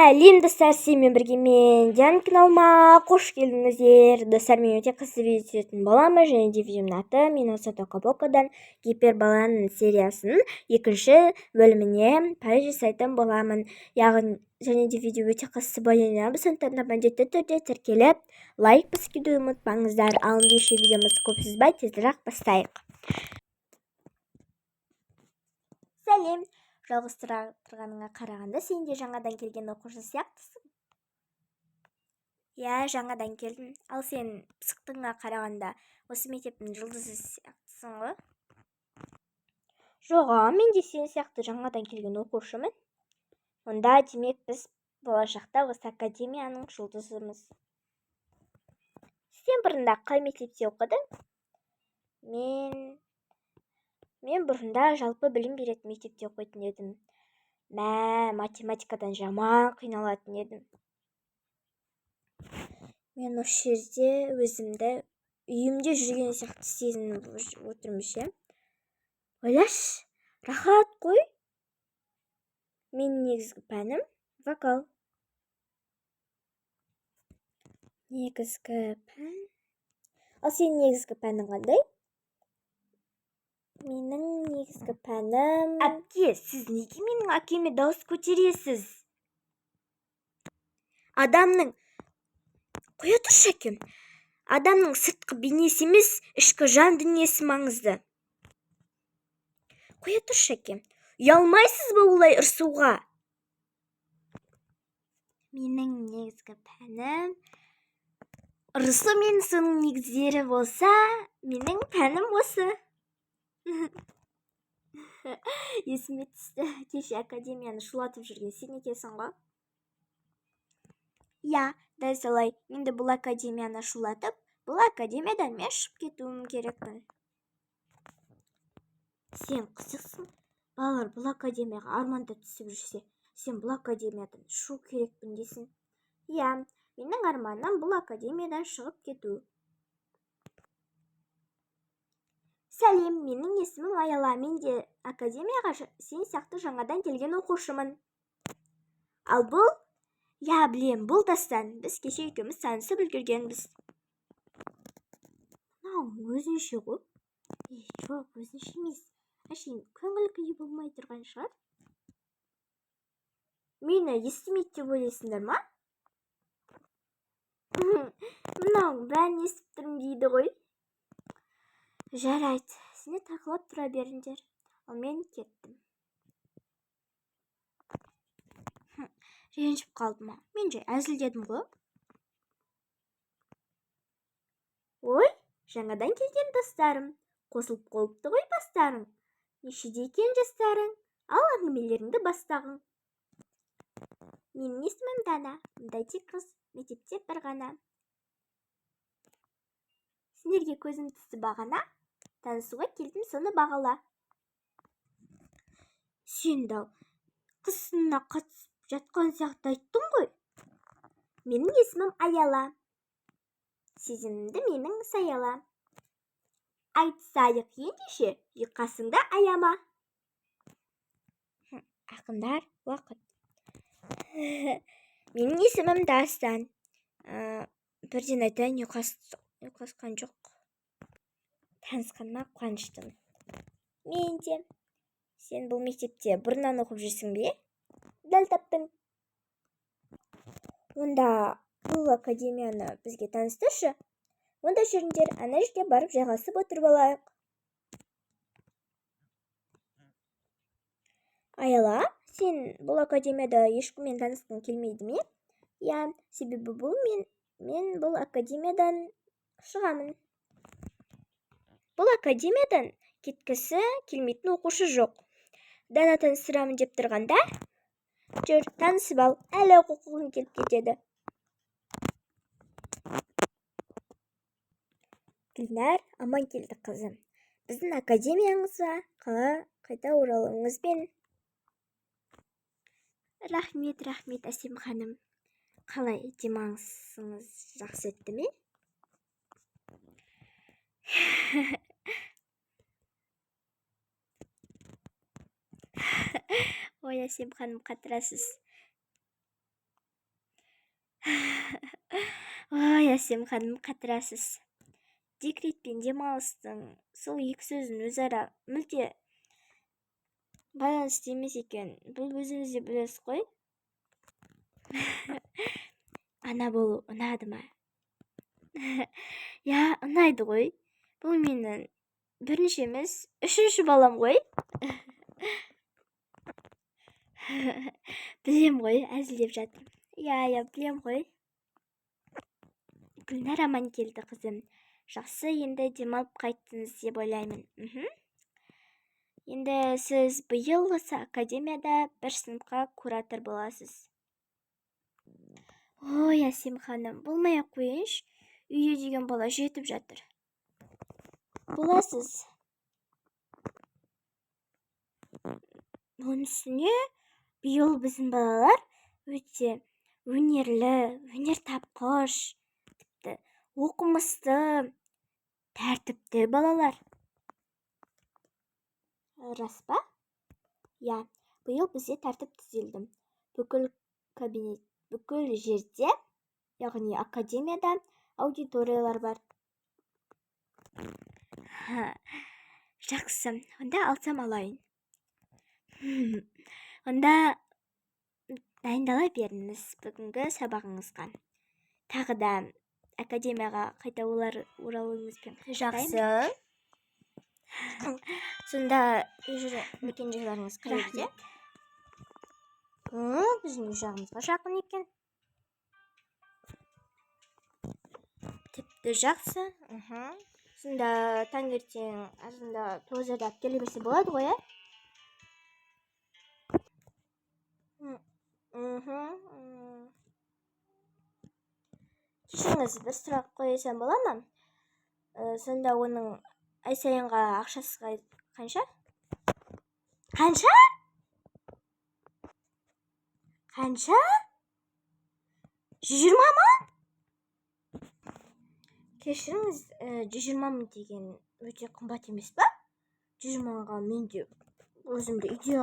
Сәлем, достар! Сенімен бірге мен, Диана Алма. Қош келдіңіздер, достар! Мен өте қызықты видео түсіретін боламын және де видеомның аты мен осы Тока Бокадан гипербаланың сериясының екінші бөліміне пародия жасайтын боламын. Яғни және де видео өте қызықты болады, сондықтан да міндетті түрде тіркеліп, лайк басып кетуді ұмытпаңыздар. Ал ендеше видеомызды көп созбай, тезірек бастайық. Сәлем! Жалғыз тұрғаныңа қарағанда, сен де жаңадан келген оқушы сияқтысың. Иә, жаңадан келдім. Ал сен пысықтығыңа қарағанда, осы мектептің жұлдызы сияқтысың ғой. Жоға, мен де сен сияқты жаңадан келген оқушымын. Онда, демек, біз болашақта осы академияның жұлдызымыз. Сен бұрында қай мектепте оқыдың? Мен бұрында жалпы білім беретін мектепте оқитын едім. Мә, математикадан жаман қиналатын едім. Мен осы жерде өзімді үйімде жүрген сияқты сезініп отырмын ше. Ойлашы, рахат қой. Менің негізгі пәнім вокал. Негізгі пән. Ал сенің негізгі пәнің қандай? Менің негізгі пәнім. Әпке, сіз неге менің әкеме дауыс көтересіз? Адамның, қоя тұршы, әкем, адамның сыртқы бейнесі емес, ішкі жан дүниесі маңызды. Қоя тұршы, әкем, ұялмайсыз ба олай ұрсуға? Менің негізгі пәнім ұрысу мен соның негіздері болса, менің пәнім осы. Есіме түсті, кеше академияны шулатып жүрген сен екенсің ғой. Иә, дәл солай. Енді бұл академияны шулатып, бұл академиядан мен шығып кетуім керекпін. Сен қызықсың. Балалар бұл академияға армандап түсіп жүрсе, сен бұл академиядан шығу керекпін дейсің. Иә, менің арманым бұл академиядан шығып кету. Сәлем, менің есімім Аяла. Мен де академияға сен сияқты жаңадан келген оқушымын. Ал бұл? Иә, білем, бұл Дастан. Біз кеше екеуміз танысып үлгергенбіз. Мынау өзінше ғой. Е, жоқ, өзінше емес, әшейін көңіл күйі болмай тұрған шығар. Мені естімейді деп ойлайсыңдар ма? Мынау бәрін естіп тұрмын дейді ғой. Жарайды, сендер талқылап тұра беріңдер, ал мен кеттім. Ренжіп қалды ма? Мен жай әзілдедім ғой. Ой, жаңадан келген достарым, қосылып қойыпты ғой бастарың. Нешеде екен жастарың? Ал әңгімелеріңді бастағың. Менің есімім Дана, мұндай тек қыз мектепте бір ғана. Сендерге көзім түсті бағана, танысуға келдім, соны бағала. Сен де қыз сынына қатысып жатқан сияқты айттың ғой. Менің есімім Аяла, сезімімді менің саяла. Айтысайық ендеше, ұйқасыңды аяма. Ақындар, уақыт. Менің есімім Дастан. Бірден айтайын, ұйқасқан жоқ. Танысқаныма қуаныштымын. Мен де. Сен бұл мектепте бұрыннан оқып жүрсің бе? Дәл таптың. Онда бұл академияны бізге таныстыршы. Онда жүріңдер, ана жерге барып жайғасып отырып алайық. Аяла, сен бұл академияда ешкіммен танысқың келмейді ме? Иә, себебі бұл мен бұл академиядан шығамын. Бұл академиядан кеткісі келмейтін оқушы жоқ. Дана таныстырамын деп тұрғанда. Жүр, танысып ал, әлі оқығың келіп кетеді. Гүлнәр Аманкелді қызы, біздің академиямызға қала қайта оралуыңызбен! Рахмет, рахмет, Әсем ханым. Қалай, демалысыңыз жақсы өтті ме? Ой, Әсем ханым, қатырасыз. Ой, Әсем ханым, қатырасыз. Декрет пен демалыстың сол екі сөздің өзара мүлде байланысты емес екен. Бұл өзіңіз де білесіз қой. Ана болу ұнады ма? Иә, ұнайды ғой. Бұл менің бірінші емес, үшінші балам ғой. Білем ғой, әзілдеп жатырмын. Иә, иә, білем ғой. Гүлнар Аманкелді қызым. Жақсы, енді демалып қайттыңыз деп ойлаймын. Енді сіз биыл осы академияда бір сыныпқа куратор боласыз. Ой, Әсем ханым, болмай-ақ қояйыншы. Үйде деген бала жетіп жатыр. Боласыз. Оның үстіне биыл біздің балалар өте өнерлі, өнертапқыш, тіпті оқымысты, тәртіпті балалар. Рас па? Иә, биыл бізде тәртіп түзелді. Бүкіл кабинет, бүкіл жерде, яғни академияда аудиториялар бар. Жақсы, онда алсам алайын. Онда дайындала беріңіз бүгінгі сабағыңызға. Тағы да академияға қайта оралуыңызбен құттықтаймын. Жақсы. Сонда мекен жайларыңыз қай жерде? Біздің үй жағымызға жақын екен. Тіпті жақсы. Сонда таңертең азанда 9-да алып келе берсе болады ғой, ә? Кешіріңіз, бір сұрақ қойсам бола ма? Сонда оның ай сайынға ақшасы қанша? Қанша? Қанша? 120 мың? Кешіріңіз, 120 мың деген өте қымбат емес па? 120 мыңға мен де өзімді үйде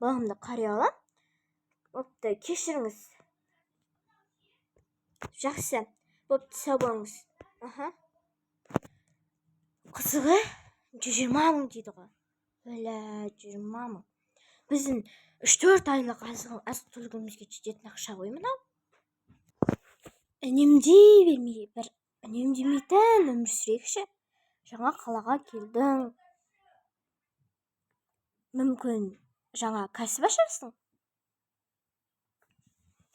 баламды қарай аламын. Бопты, кешіріңіз. Жақсы, бопты, сау болыңыз. Аха. Қызығы 120 мың дейді ғой. Өлә, 120 мың. Біздің 3-4 айлық азық-түлігімізге жететін ақша ғой мынау. Үнемдей бермей, бір үнемдемейтін өмір сүрейікші. Жаңа қалаға келдің. Мүмкін жаңа кәсіп ашарсың?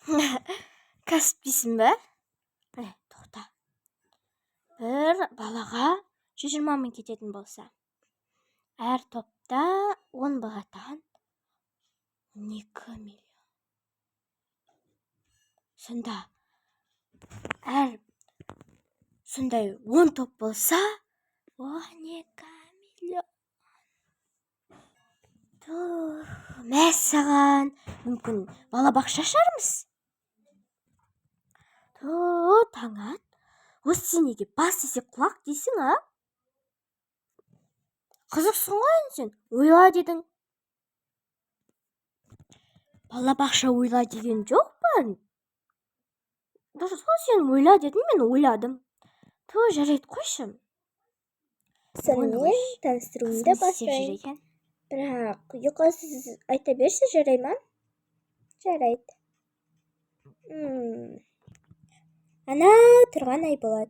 Кәсіп дейсің бе? Тоқта. Бір балаға 120 мың кететін болса, әр топта 10 баладан 12 миллион. Сонда әр сондай 10 топ болса, 12 миллион. Мәссаған, мүмкін балабақша ашармыз. Ту, Таңат, осы сен неге бас десе құлақ дейсің, а? Қызықсың ғой енді сен, ойла дедің. Балабақша ойла деген жоқпын. Дұрыс қой, сен ойла дедің, мен ойладым. Ту, жарайды, қойшы. Сонымен таныстыруымды бастайын. Бірақ ұйқысыз айта берші, жарай ма? Жарайды. Анау тұрған Айболат.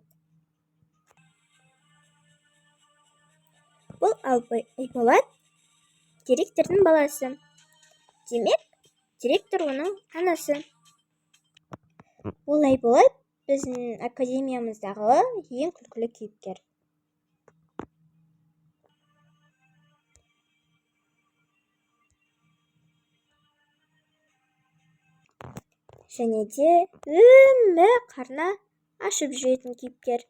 Бұл Айболат директордың баласы. Демек, директор оның анасы. Ол Айболат біздің академиямыздағы ең күлкілі кейіпкер. Және де өмі қарны ашып жүретін кейіпкер.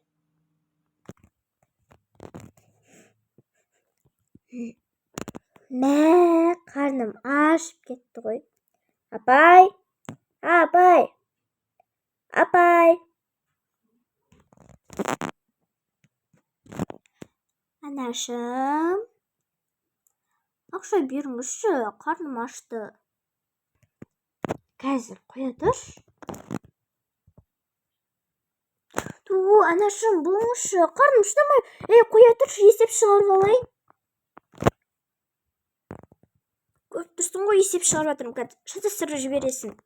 Мә, қарным ашып кетті ғой. Апай, апай, апай. Анашым, ақша беріңізші, қарным ашты. Қазір қоя тұршы. Ту, Ту, анашым, болыңызшы, қарным шыдамай. Ей, қоя тұршы, есеп шығарып алайын. Көріп тұрсың ғой, есеп шығарып жатырмын қазір. Шатастырып жібересің.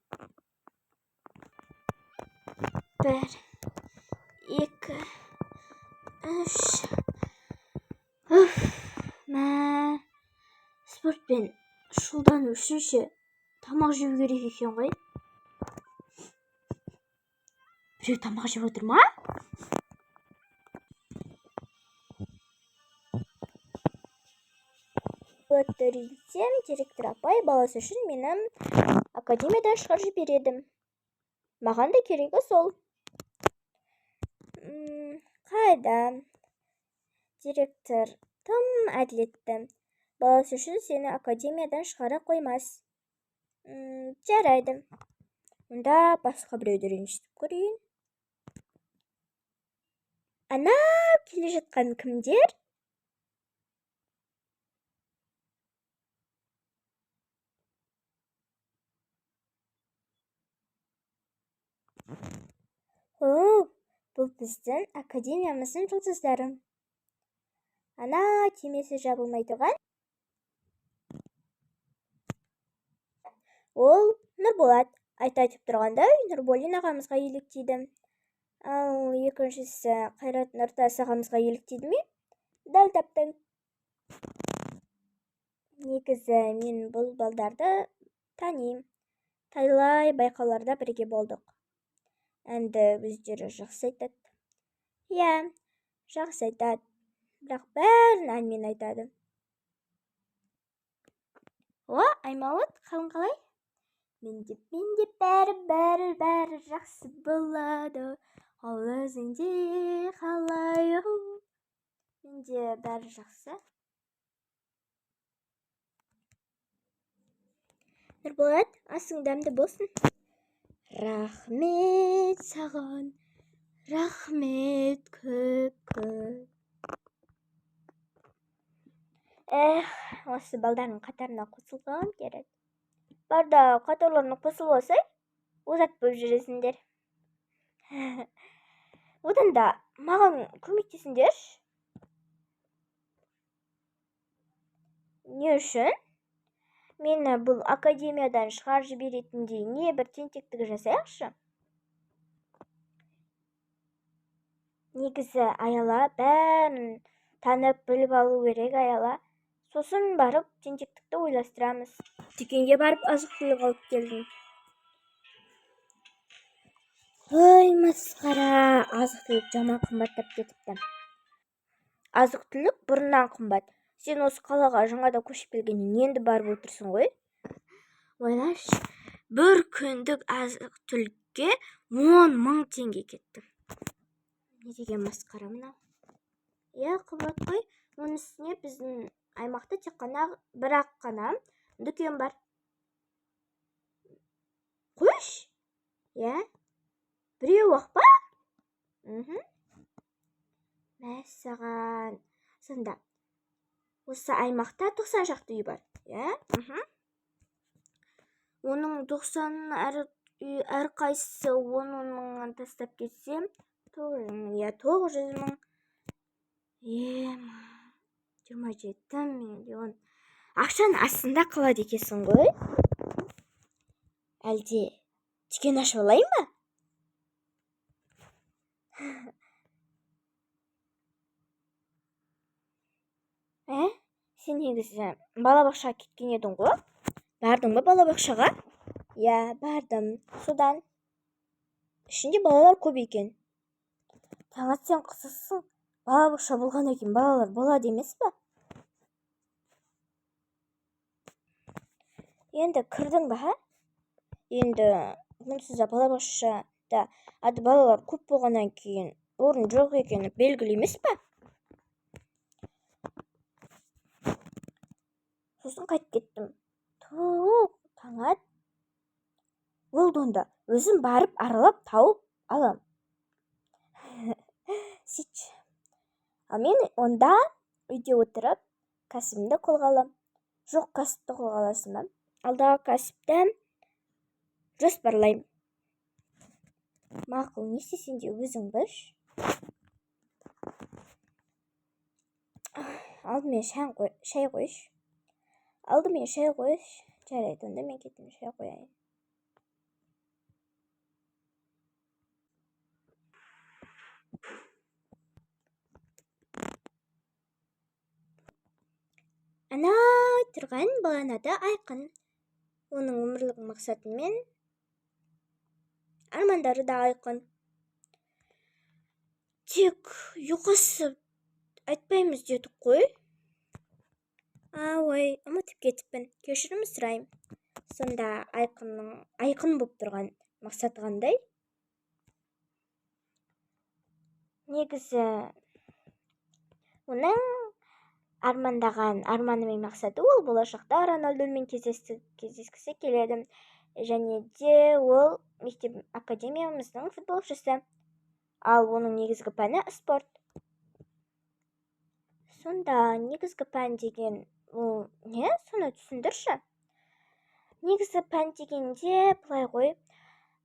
1, 2, 3. Уф, мә. Спортпен шұғылдану үшін ше тамақ жеу керек екен ғой. Біреу тамақ жеп отыр ма? Нұрболатты ренжітсем, директор апай баласы үшін мені академиядан шығарып жібереді. Маған да керегі сол. Қайда? Директор тым әділетті. Баласы үшін сені академиядан шығара қоймас. Жарайды. Онда басқа біреуді ренжітіп көрейін. Ана келе жатқан кімдер? О, бұл біздің академиямыздың жұлдыздары. Ана түймесі жабылмай тұрған. Ол Нұрболат. Айта айтып тұрғандай, Нұрболин ағамызға еліктейді. Ал екіншісі Қайрат Нұртас ағамызға еліктейді ме? Дәл таптың. Негізі мен бұл балдарды танимын. Талай байқауларда бірге болдық. Әнді өздері жақсы айтады. Иә, жақсы айтады. Бірақ бәрін әнмен айтады. О, Аймауыт, қалың қалай? Менде бәрі, бәрі, бәрі жақсы болады. Ал өзіңде қалай? Менде бәрі жақсы. Нұрболат, асың дәмді болсын. Рахмет саған, рахмет көп көп. Эх, осы балдардың қатарына қосылғым келеді. Бар да қатарларына қосылып алсай, озат болып жүресіңдер. Одан да маған көмектесіңдерші. Не үшін? Мені бұл академиядан шығарып жіберетіндей не бір тентектік жасайықшы? Негізі Аяла бәрін танып біліп алу керек Аяла. Сосын барып тентектікті ойластырамыз. Дүкенге барып азық-түлік алып келдім. Ой, масқара, азық-түлік жаман қымбаттап кетіпті. Азық-түлік бұрыннан қымбат. Сен осы қалаға жаңадан көшіп келгеннен енді барып отырсың ғой. Ойлашы, бір күндік азық-түлікке 10 мың теңге кетті. Не деген масқара мынау? Иә, қымбат қой. Оның үстіне біздің аймақта тек қана бір-ақ қана дүкен бар. Қойшы. Иә? Біреу-ақ па? Мәссаған. Сонда осы аймақта 90 шақты үй бар. Иә? Оның 90 әрқайсысы 10 мыңнан тастап кетсе, 900 мың, иә, 900 мың. 27 миллион. Ақшаның астында қалады екенсің ғой. Әлде дүкен ашып алайын ба? Ә? Сен негізі балабақшаға кеткен едің ғой? Бардың ба балабақшаға? Иә, бардым. Содан ішінде балалар көп екен. Таңат, сен қызықсың. Балабақша болғаннан кейін балалар болады емес па? Енді кірдің ба? Енді онсыз да балабақшада ады балалар көп болғаннан кейін орын жоқ екені белгілі емес па? Сосын қайтып кеттім. Ту, Таңат. Болды онда, өзім барып аралап тауып алам. Сөйтші. Ал мен онда үйде отырып кәсібімді қолға алам. Жоқ, кәсіпті қолға аласың ба? Алдағы кәсіпті жоспарлаймын. Мақұл, не істесең де өзің білші. Алдымен шай қойшы. Алдымен шай қойшы. Жарайды, онда мен кеттім, шай қояйын. Анау тұрған баланың аты Айқын. Оның өмірлік мақсаты мен армандары да айқын. Тек ұйқасып айтпаймыз дедік қой. Ой, ұмытып кетіппін. Кешірім сұраймын. Сонда Айқынның айқын болып тұрған мақсаты қандай? Негізі оның армандаған арманы мен мақсаты ол болашақта Роналдумен кездескісі келеді. Және де ол мектеп академиямыздың футболшысы. Ал оның негізгі пәні спорт. Сонда негізгі пән деген ол не? Соны түсіндірші. Негізгі пән дегенде былай ғой.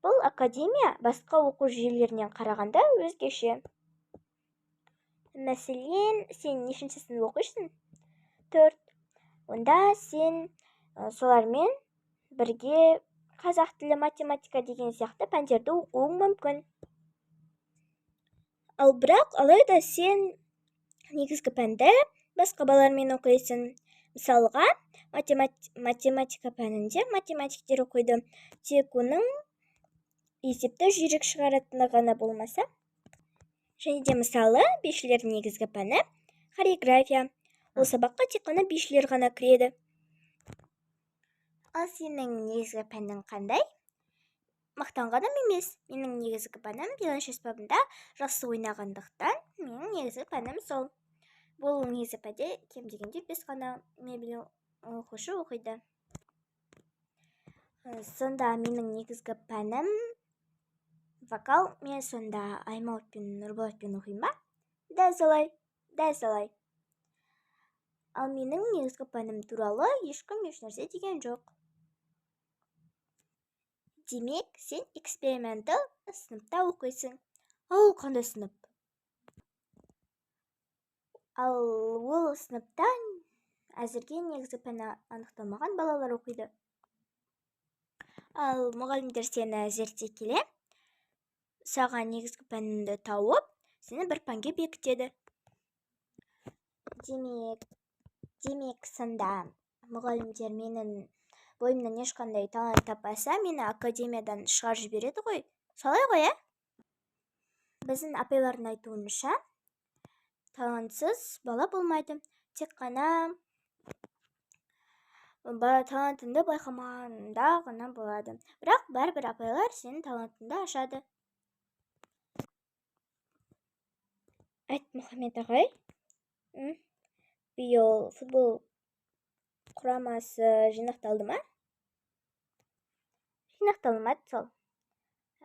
Бұл академия басқа оқу жүйелерінен қарағанда өзгеше. Мәселен, сен нешінші сынып оқисың? 4. Онда сен солармен бірге қазақ тілі, математика деген сияқты пәндерді оқуың мүмкін. Ал бірақ алайда сен негізгі пәнді басқа балалармен оқисың. Мысалға, математика пәнінде математиктер оқиды. Тек оның есепті жүйрік шығаратыны ғана болмаса. Және де мысалы, бишілердің негізгі пәні хореография. Ол сабаққа тек қана бишілер ғана кіреді. Ал сенің негізгі пәнің қандай? Мақтанғаным емес. Менің негізгі пәнім виолончель аспабында жақсы ойнағандықтан менің негізгі пәнім сол. Бұл негізгі пәнде кем дегенде 5 ғана мебель оқушы оқиды. Сонда менің негізгі пәнім вокал. Мен сонда Аймауыт пен Нұрболатпен оқимын ба? Дәл солай, дәл солай. Ал менің негізгі пәнім туралы ешкім ешнәрсе деген жоқ. Демек, сен экспериментал сыныпта оқисың. Ал ол қандай сынып? Ал ол сыныпта әзірге негізгі пәні анықталмаған балалар оқиды. Ал мұғалімдер сені зерттей келе, саған негізгі пәніңді тауып, сені бір пәнге бекітеді. Демек сонда мұғалімдер менің бойымнан ешқандай талант таппаса, мені академиядан шығарып жібереді ғой. Солай ғой, ә? Біздің апайлардың айтуынша, талантсыз бала болмайды. Тек қана талантыңды байқамағанда ғана болады. Бірақ бәрібір апайлар сенің талантыңды ашады. Айтмұхаммед ағай, биыл футбол құрамасы жинақталды ма? Жинақталмады сол.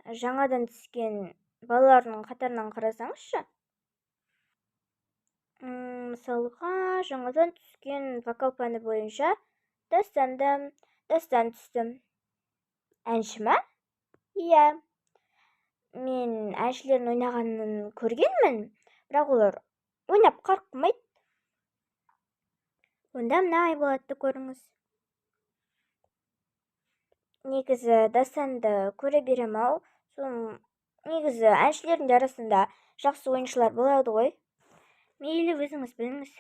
Жаңадан түскен балалардың қатарынан қарасаңызшы. Мысалға, жаңадан түскен вокал пәні бойынша Дастан түсті. Әнші ма? Иә. Мен әншілердің ойнағанын көргенмін, бірақ олар ойнап қарқымайды. Онда мына Айболатты көріңіз. Негізі Дастанды көре берем ау. Сол негізі әншілердің де арасында жақсы ойыншылар болады ғой. Мейлі өзіңіз біліңіз.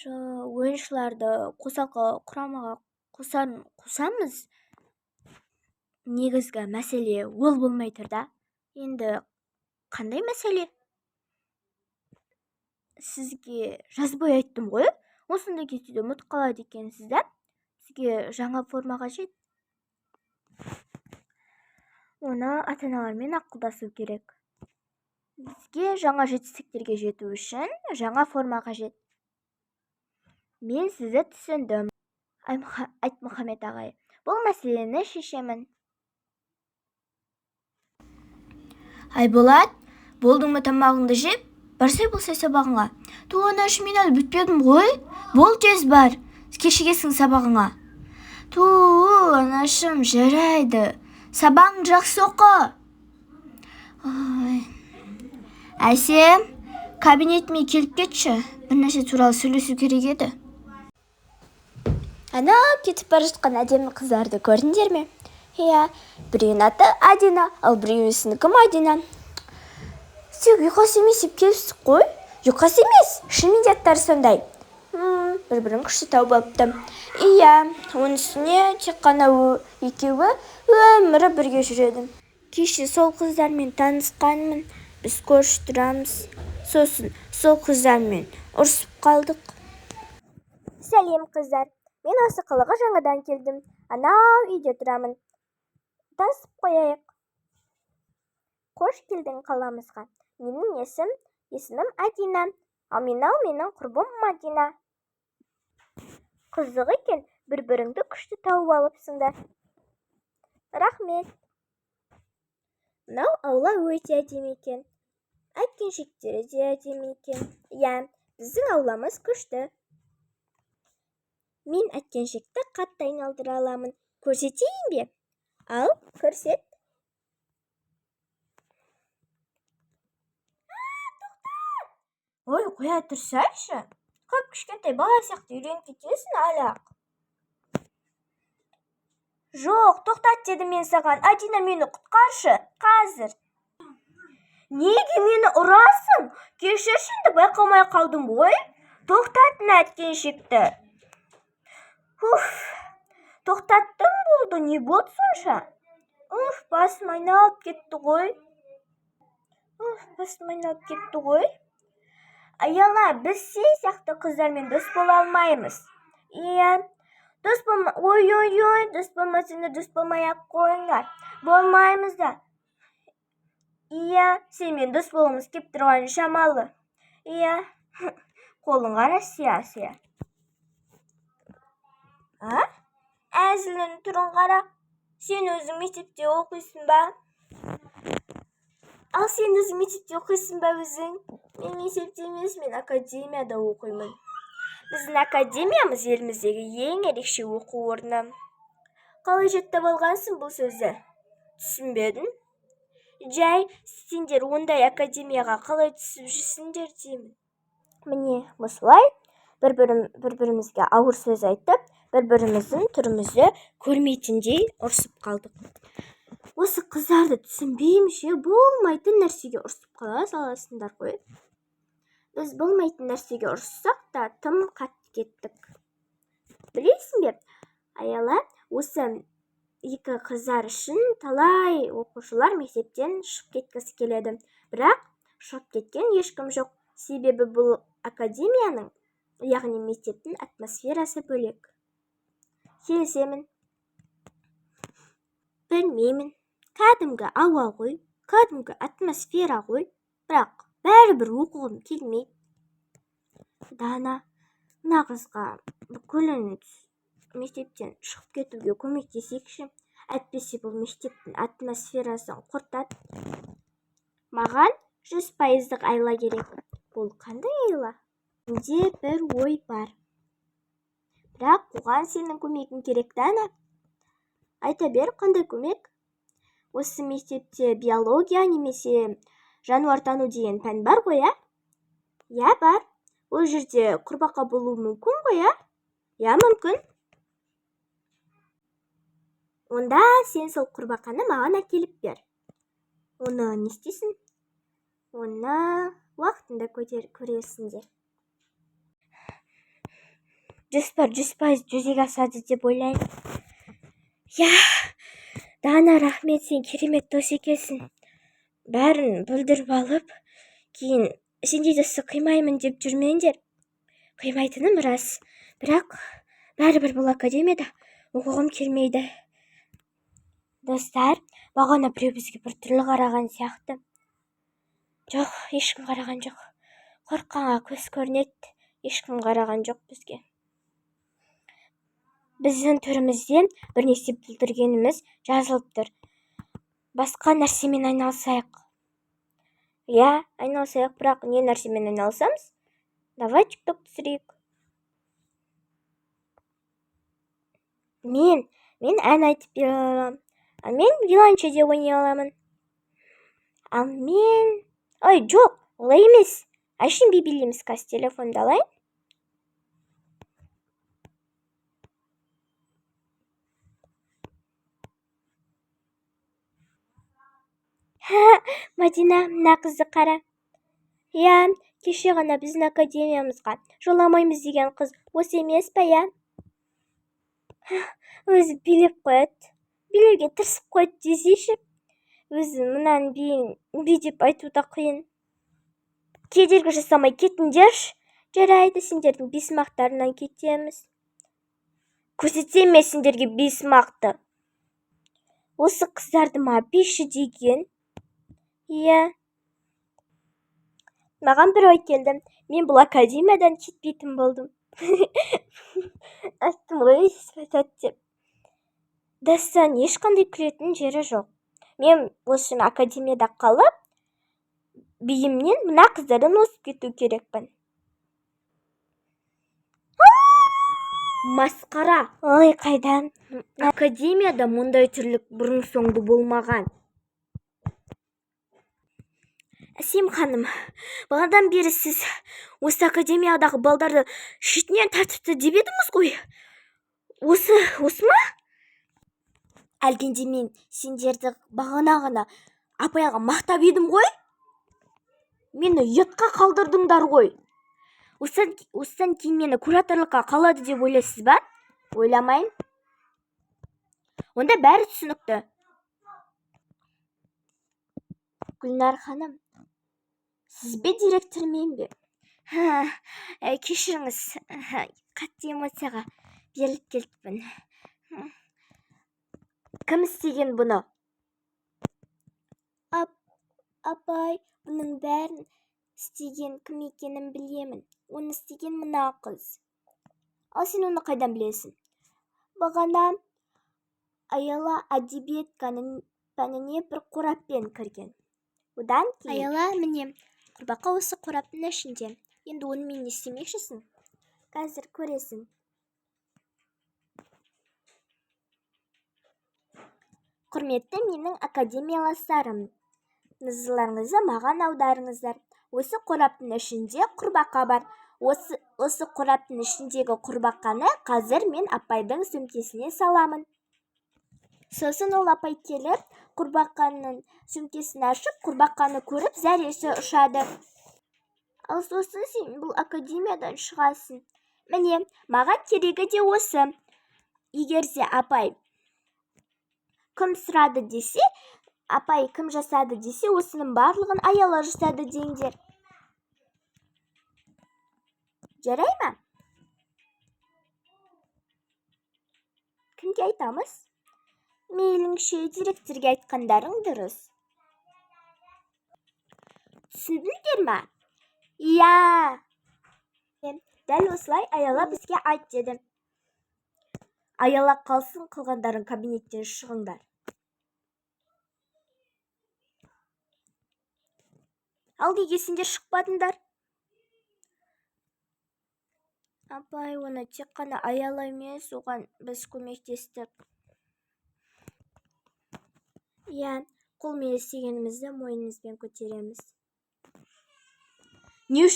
Ойыншыларды қосалқы құрамаға қосамыз. Негізгі мәселе ол болмай тұр да. Енді қандай мәселе? Сізге жазбай айттым ғой. Осындай кезде де ұмытып қалады екенсіз да. Сізге жаңа форма қажет. Оны ата-аналармен ақылдасу керек. Бізге жаңа жетістіктерге жету үшін жаңа форма қажет. Мен сізді түсіндім, Айтмұхаммед ағай. Бұл мәселені шешемін. Айболат, болдың ба тамағыңды жеп? Барсай болсай сабағыңа. Ту, анашы, мен әлі бітпедім ғой. Бол, тез бар. Кешігесің сабағыңа. Ту, анашым, жарайды. Сабағыңды жақсы оқы. Ой. Әсем, кабинетіме келіп кетші, бір нәрсе туралы сөйлесу керек еді. Ана кетіп бара жатқан әдемі қыздарды көрдіңдер ме? Иә, біреуінің аты Адина, ал біреуісінікі Мадина. Тек ұйқас емес деп келістік қой. Ұйқас емес, шынымен де аттары сондай. Бір-бірін күшті тауып алыпты. Иә, оның үстіне тек қана екеуі өмірі бірге жүреді. Кеше сол қыздармен танысқанмын. Біз көрші тұрамыз. Сосын сол қыздармен ұрысып қалдық. Сәлем, қыздар. Мен осы қалаға жаңадан келдім. Анау үйде тұрамын. Танысып қояйық. Қош келдің қаламызға. Менің есімім Адина. Ал мынау менің құрбым Мадина. Қызық екен, бір-біріңді күшті тауып алыпсыңдар. Рахмет. Мынау аула өте әдемі екен. Әткеншектері де әдемі екен. Иә, біздің ауламыз күшті. Мен әткеншекті қатты айналдыра аламын. Көрсетейін бе? Ал, көрсет. Тоқта! Ой, қоя тұрсайшы. Қып кішкентай бала сияқты үйреніп кетесің әлі-ақ. Жоқ, тоқтат дедім мен саған. Адина, мені құтқаршы. Қазір. Неге мені ұрасың? Кешірші, енді байқамай қалдым ғой. Тоқтат мына әткеншекті. Уф, тоқтаттың болды, не болды сонша? Уф, басым айналып кетті ғой. Уф, басым айналып кетті ғой. Аяла, біз сен сияқты қыздармен дос бола алмаймыз. Иә, дос болма, ой-ой-ой, дос болмасаңдар, дос болмай-ақ қойыңдар. Болмаймыз да. Иә, сенімен дос болғымыз кеп тұрғаны шамалы. Иә, қолың қара сия-сия. А? Әзілінің түрін қара. Сен өзің мектепте оқисың ба? Ал сен өзің мектепте оқисың ба өзің? Мен мектепте емес, мен академияда оқимын. Біздің академиямыз еліміздегі ең ерекше оқу орны. Қалай жаттап алғансың бұл сөзді? Түсінбедім. Жай, сендер ондай академияға қалай түсіп жүрсіңдер деймін. Міне, осылай бір-бірімізге ауыр сөз айтып, бір-біріміздің түрімізді көрмейтіндей ұрысып қалдық. Осы қыздарды түсінбеймін ше, болмайтын нәрсеге ұрысып қала саласыңдар ғой. Біз болмайтын нәрсеге ұрыссақ та тым қатты кеттік. Білесің бе, Аяла, осы екі қыздар үшін талай оқушылар мектептен шығып кеткісі келеді. Бірақ шығып кеткен ешкім жоқ. Себебі бұл академияның, яғни мектептің атмосферасы бөлек. Келісемін. Білмеймін. Кәдімгі ауа ғой, кәдімгі атмосфера ғой. Бірақ бәрібір оқығым келмейді. Дана, мына қызға бүкілін мектептен шығып кетуге көмектесейікші. Әйтпесе бұл мектептің атмосферасын құртады. Маған 100%-дық айла керек. Бұл қандай айла? Менде бір ой бар. Бірақ оған сенің көмегің керек, Дана. Айта бер, қандай көмек? Осы мектепте биология немесе жануартану деген пән бар ғой, ә? Иә, бар. Ол жерде құрбақа болуы мүмкін ғой, ә? Иә, мүмкін. Онда сен сол құрбақаны маған әкеліп бер. Оны не істейсің? Оны уақытында көресіңдер. Жоспар 100% жүзеге асады деп ойлаймын. Иә, Дана, рахмет, сен керемет дос екенсің. Бәрін бүлдіріп алып, кейін сендей досты қимаймын деп жүрмеңдер. Қимайтыным рас, бірақ бәрібір бұл академияда оқығым келмейді. Достар, бағана біреу бізге біртүрлі қараған сияқты. Жоқ, ешкім қараған жоқ. Қорыққанға көз көрінеді, ешкім қараған жоқ бізге. Біздің түрімізде бір нәрсе бүлдіргеніміз жазылып тұр. Басқа нәрсемен айналысайық. Иә, айналысайық, бірақ не нәрсемен айналысамыз? Давай TikTok түсірейік. Мен ән айтып бере аламын. Ал мен виолончельде ойнай аламын. Ал мен, ой, жоқ, олай емес, әшейін би билейміз. Қазір телефонды алайын. Мадина, мына қызды қара. Иә, кеше ғана біздің академиямызға жоламаймыз деген қыз осы емес па? Иә, өзі билеп қояды, билеуге тырысып қояды десейші. Өзі мынаның биін би деп айту да қиын. Кедергі жасамай кетіңдерші. Жарайды, сендердің бесмақтарыңнан кетеміз. Көрсетсем мен сендерге бесмақты. Осы қыздарды ма биші деген? Иә. Маған бір ой келді. Мен бұл академиядан кетпейтін болдым. Айттым ғой, өйстіп айтады деп. Дастан, ешқандай күлетін жері жоқ. Мен осы академияда қалып, биімнен мына қыздардан озып кету керекпін. Масқара! Ой, қайдан? Академияда мұндай тірлік бұрын-соңды болмаған. Әсем ханым, бағанадан бері сіз осы академиядағы балдарды шетінен тәртіпті деп едіңіз ғой. Осы ма? Әлгінде мен сендерді бағана ғана апайға мақтап едім ғой. Мені ұятқа қалдырдыңдар ғой. Осыдан кейін мені кураторлыққа қалады деп ойлайсыз ба? Ойламаймын. Онда бәрі түсінікті. Гүлнар ханым, сіз бе директор, мен бе? Кешіріңіз, қатты эмоцияға беріліп кетіппін. Кім істеген бұны? Апай, бұның бәрін істеген кім екенін білемін. Оны істеген мына қыз. Ал сен оны қайдан білесің? Бағана Аяла әдебиет пәніне бір қораппен кірген. Одан кейін Аяла, міне, құрбақа осы қораптың ішінде. Енді онымен не істемекшісің? Қазір көресің. Құрметті менің академияластарым, назарларыңызды маған аударыңыздар. Осы қораптың ішінде құрбақа бар. Осы қораптың ішіндегі құрбақаны қазір мен апайдың сөмкесіне саламын. Сосын ол апай келіп, құрбақаның сөмкесін ашып, құрбақаны көріп, зәресі ұшады. Ал сосын сен бұл академиядан шығасың. Міне, маған керегі де осы. Егер де апай кім сұрады десе, апай кім жасады десе, осының барлығын Аяла жасады деңдер. Жарай ма? Кімге айтамыз? Мейліңше, директорге айтқандарың дұрыс. Түсіндіңдер ма? Иә. Дәл осылай Аяла бізге айт деді. Аяла қалсын, қалғандарың кабинеттен шығыңдар. Ал неге сендер шықпадыңдар? Апай, оны тек қана Аяла емес, оған біз көмектестік. Иә, қолмен істегенімізді мойнымызбен көтереміз. Не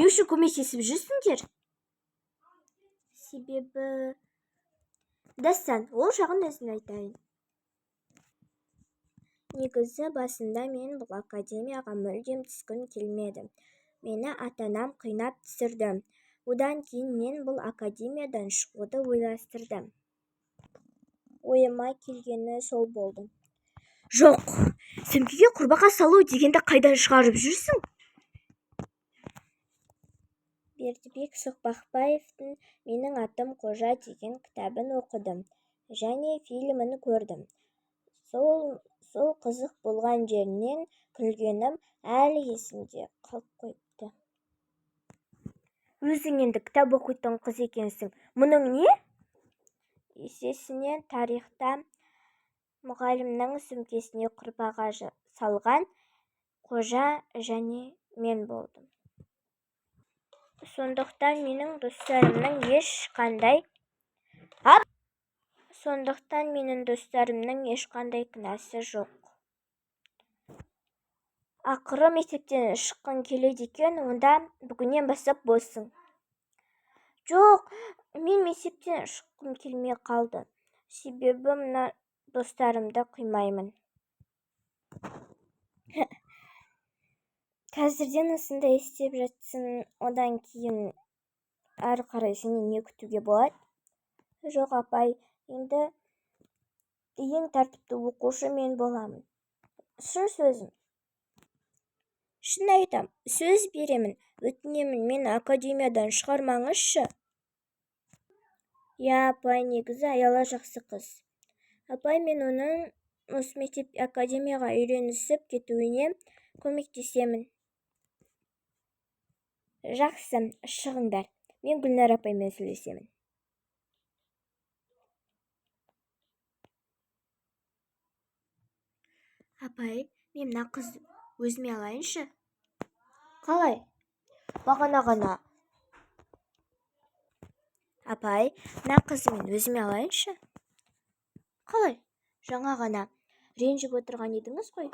үшін көмектесіп жүрсіңдер? Себебі... Дастан, ол жағын өзім айтайын. Негізі басында мен бұл академияға мүлдем түскім келмеді. Мені ата-анам қинап түсірді. Одан кейін мен бұл академиядан шығуды ойластырдым. Ойыма келгені сол болды. Жоқ, сөмкеге құрбақа салу дегенді қайдан шығарып жүрсің? Бердібек Соқпақбаевтың «Менің атым Қожа» деген кітабын оқыдым және фильмін көрдім. Сол қызық болған жерінен күлгенім әлі есімде қалып қойыпты. Өзің енді кітап оқитын қыз екенсің. Мұның не? Есесіне тарихта мұғалімнің сөмкесіне құрбақа салған Қожа және мен болдым. Сондықтан менің достарымның ешқандай кінәсі жоқ. Ақыры мектептен шыққың келеді екен, онда бүгіннен бастап боссың. Жоқ, мен мектептен шыққым келмей қалды. Себебі мына достарымды қимаймын. Қазірден осындай істеп жатсың, одан кейін әрі қарай сенен не күтуге болады? Жоқ, апай, енді ең тәртіпті оқушы мен боламын. Шын сөзім. Шын айтам, сөз беремін, өтінемін, мені академиядан шығармаңызшы. Иә, апай, негізі Аяла жақсы қыз. Апай, мен оның осы мектеп академияға үйренісіп кетуіне көмектесемін. Жақсы, шығыңдар. Мен Гүлнар апаймен сөйлесемін. Апай, мен мына қызды өзіме алайыншы. Қалай? Бағана ғана. Апай, мына қызды мен өзіме алайыншы. Қалай? Жаңа ғана ренжіп отырған едіңіз ғой.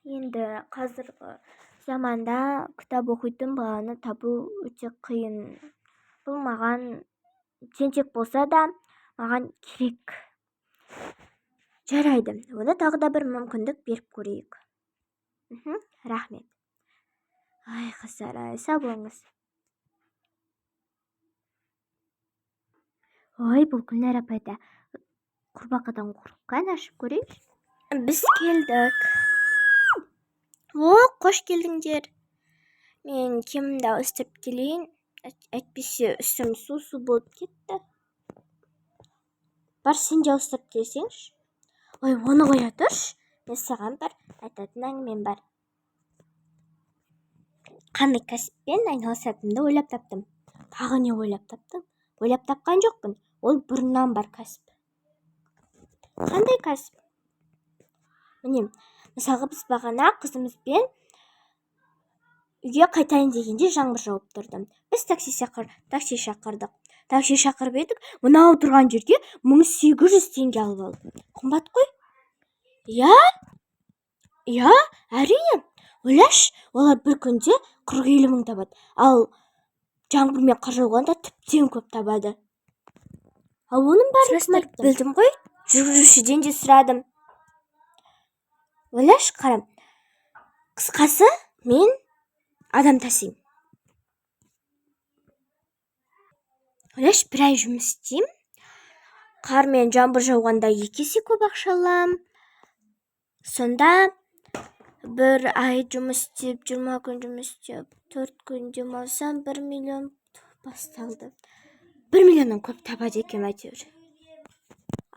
Енді қазіргі заманда кітап оқитын баланы табу өте қиын. Бұл маған тентек болса да маған керек. Жарайды, оны тағы да бір мүмкіндік беріп көрейік. Рахмет. Ай, қыздар, ай, сау болыңыз. Ой, бұл Гүлнар апай да құрбақадан қорыққан, ашып көрейікші. Біз келдік. О, қош келдіңдер. Мен киімімді ауыстырып келейін. Әйтпесе үстім су-су болып кетті. Бар, сен де ауыстырып келсеңші. Ой, оны қоя тұршы. Мен саған бір айтатын әңгімем бар. Қандай кәсіппен айналысатынымды ойлап таптым. Тағы не ойлап таптың? Ойлап тапқан жоқпын. Ол бұрыннан бар кәсіп. Қандай кәсіп? Міне, мысалға біз бағана қызымызбен үйге қайтайын дегенде жаңбыр жауып тұрды. Біз такси шақырдық. Такси шақырып едік, мынау тұрған жерге 1800 теңге алып алды. Қымбат қой. Иә? Иә, әрине. Ойлашы, олар бір күнде 40-50 мың табады. Ал жаңбыр мен қар жауғанда тіптен көп табады. Ал оның бәрін кім айтты? Білдім ғой, жүргізушіден де сұрадым. Ойлашы, қарам. Қысқасы, мен адам тасимын. Ойлашы, бір ай жұмыс істеймін. Қар мен жаңбыр жауғанда 2 есе көп ақша аламын. Сонда бір ай жұмыс істеп, 20 күн жұмыс істеп, 4 күн демалсам, 1 миллион басталды. 1 миллионнан көп табады екенмін әйтеуір.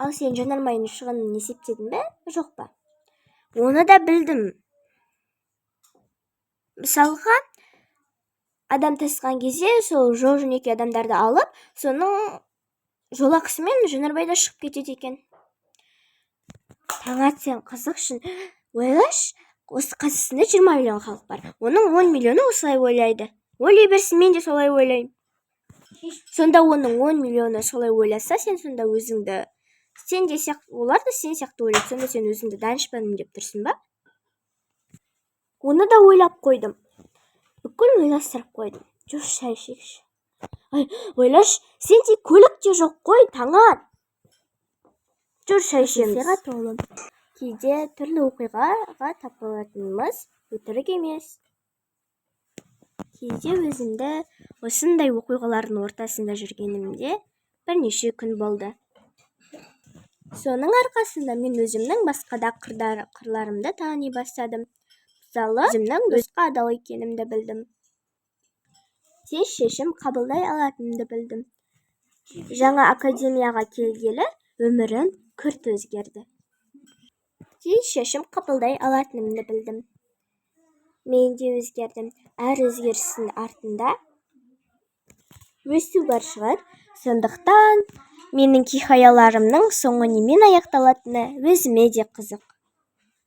Ал сен жанармайдың шығынын есептедің бе, жоқ па? Оны да білдім. Мысалға, адам тасыған кезде сол жол жөнекей адамдарды алып, соның жол ақысымен жанармай да шығып кетеді екен. Таңат, сен қызықшын. Ойлашы, осы Қазақстанда 20 миллион халық бар. Оның 10 миллионы осылай ойлайды. Ойлай берсін, мен де солай ойлаймын. Сонда оның 10 миллионы солай ойласа, сен сонда өзіңді, сен де сияқты, олар да сен сияқты ойлайды. Сонда сен өзіңді данышпанмын деп тұрсың ба? Оны да ойлап қойдым. Бүкіл ойластырып қойдым. Жүр, шай ішейікші. Ай, ойлашы, сенде көлік те жоқ қой, Таңат. Жүр, шай ішеміз. Сыйға толы. Кейде түрлі оқиғаға тап болатынымыз өтірік емес. Кейде өзімді осындай оқиғалардың ортасында жүргенімде бірнеше күн болды. Соның арқасында мен өзімнің басқа да қырларымды тани бастадым. Мысалы, өзімнің досқа адал екенімді білдім. Тез шешім қабылдай алатынымды білдім. Жаңа академияға келгелі өмірім күрт өзгерді. Тез шешім қабылдай алатынымды білдім. Мен де өзгердім. Әр өзгерістің артында өсу бар шығар. Сондықтан менің хикаяларымның соңы немен аяқталатыны өзіме де қызық.